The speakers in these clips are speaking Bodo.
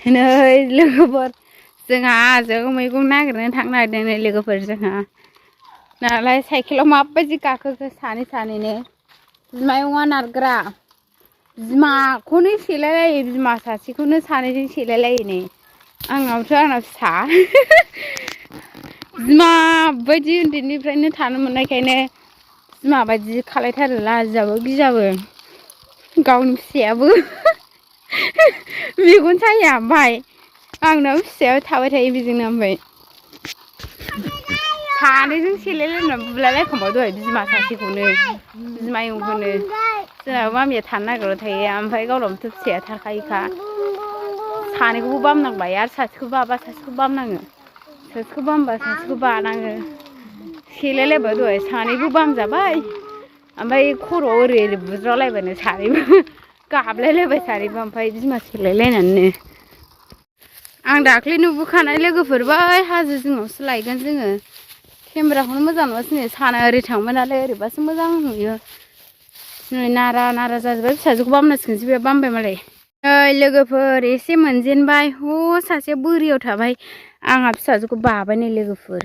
नै लोगोफोर जोंहा जों मैगं नागिरनो थांनो नागिरदों नै लोगोफोर जोंहा नालाय साइकेलाव माबायदि गाखोखो सानैनो बिमायंआ नारग्रा बिमाखौनो सेलायलायो बिमा सासेखौनो सानैजों सेलायलायो नै आंनावथ' आंना फिसा बिमा बायदि उन्दैनिफ्रायनो थानो मोननायखायनो बिमा बायदि खालायथारो लाजियाबो गियाबो गावनि फिसायाबो मेगन साया ओमफ्राय आंनाव फिसायाबो थाबाय थायो बेजोंनो ओमफ्राय सानैजों सेलायलायना बुलायलायखांबाय दहाय बिमा सासेखौनो बिमायंखौनो जोंनाबो मामिया थानो नागिरबाय थायो ओमफ्राय गावनावथ' फिसाया थाखायोखा सानैखौबो बामनांबाय आरो सासेखौ बाबा सासेखौ बामनाङो सासेखौ बामबा सासेखौ बानाङो सेलायलायबाय दहाय सानैबो बामजाबाय ओमफ्राय खर'आव ओरै बुज्रावलायबानो सानैबो गाबलायलायबाय सानैबो ओमफ्राय बिमा सेलायलायनानैनो आं दाख्लै नुबोखानाय लोगोफोर बै हाजो जिङावसो लायगोन जोङो केमेराखौनो मोजां नुवासै नै साना ओरै थांबाय नालाय ओरैबासो मोजां नुयो नै नारा जाजोब्बाय फिसाजोखौ बामनांसिगोनसो बे बामबाय मालाय नै लोगोफोर एसे मोनजेनबाय ह सासे बोरियाव थाबाय आंहा फिसाजोखौ बाबाय नै लोगोफोर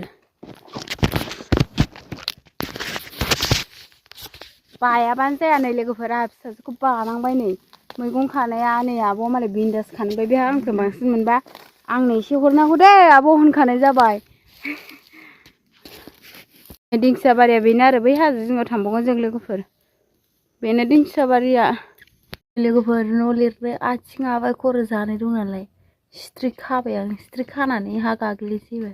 बायाबानो जाया नै लोगोफोर आंहा फिसाजोखौ बानांबाय नै मैगं खानाया नै आब'आ मालाय बिन्दास खानबाय बेहा आंखौ बांसिन मोनबा आंनो एसे हरनांगौ दे आब' होनखानाय जाबाय दिंखिया बारिया बेनो आरो बै हाजो जिङाव थांबावगोन जों लोगोफोर बेनो दिंखिया बारिया लोगोफोर न' लिरनो आथिं आबाय खर' जानाय दं नालाय सिथ्रि खाबाय आं सिथ्रि खानानै हा गाग्लिसैबो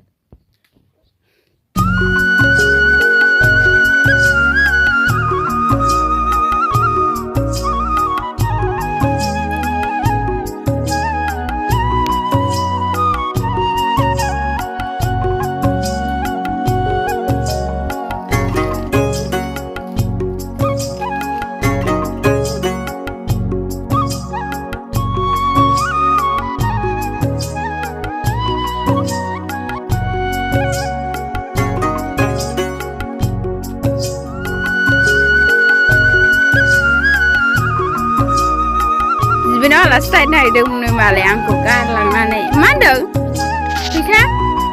बिनाव आलासि थाहैनो नागिरदोंमोन मालाय आंखौ गारलांनानै मा होनदों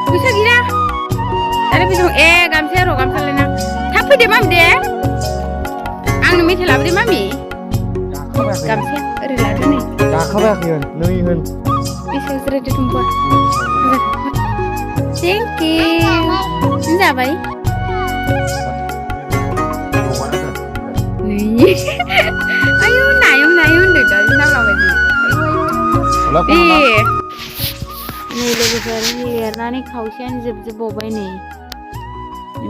फैसा गैया आरो बेजों ए गामसाया र' गामसा लायना थाब फैदो मामि दे आंनो मेथाइ लाबोदो मामि गामसाया ओरै लादो नै जाखाबायाखै नै होन एसे जिरायदो थुमबा थेंक इउ जाबाय नै आयु नायम होनदों दा नामाबायदि दे नै लोगोफोर लिरनानै खावसेयानो जोबजोबबावबाय नै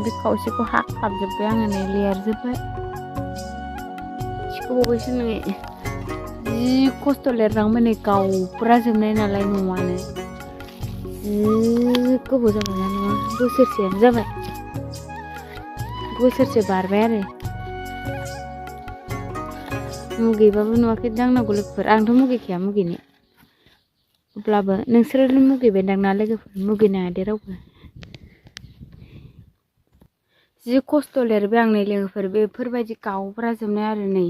बे खावसेखौ हाखाबजोब्बाय आङो नै लिरजोब्बाय थिखोबावबायसो नै जि खस्थ' लिरनांबाय नै गावब्रा जोबनाय नालाय न'आनो जि गोबाव जाबाय ना नङा बोसोरसेयानो जाबाय बोसोरसे बारबाय आरो मुगैबाबो नुवाखै दांनांगौ लोगोफोर आंथ' मुगैखाया मुगैनो अब्लाबो नोंसोरो मुगैबायदां ना लोगोफोर मुगैनाङा दे रावबो जि खस्थ' लिरबाय आं नै लोगोफोर बेफोरबायदि गावब्रा जोबनाय आरो नै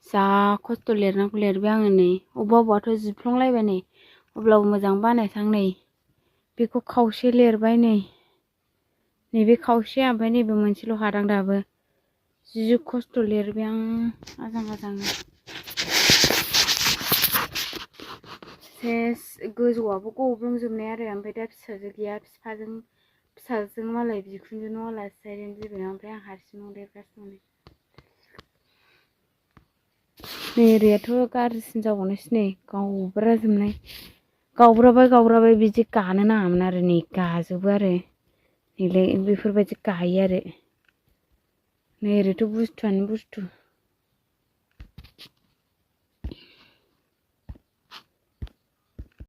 जा खस्थ' लिरनांगौ लिरबाय आङो नै अबेबाथ' जिफ्लंलायबाय नै अब्लाबो मोजां बानायसां नै बेखौ खावसे लिरबाय नै नैबे खावसे ओमफ्राय नैबे मोनसेल' हादां दाबो जि खस्थ' लिरबाय आं आजांनो सेस गोजौआबो गब्लंजोबनाय आरो ओमफ्राय दा फिसाजो गैया फिसाजों मालाय बिखुनजोनाव आलासि जाहैदों बिबैनाव ओमफ्राय आं हारसिं लिरगासिनो नै ओरैयाथ' गाज्रिसिन जाबावनायसो नै गावब्रा जोबनाय गावब्राबाय बिदि गानो नाङामोन आरो नै गाजोबो आरो नैलाय बेफोरबायदि गायो आरो नै ओरैथ' बुस्थुआनो बुस्थु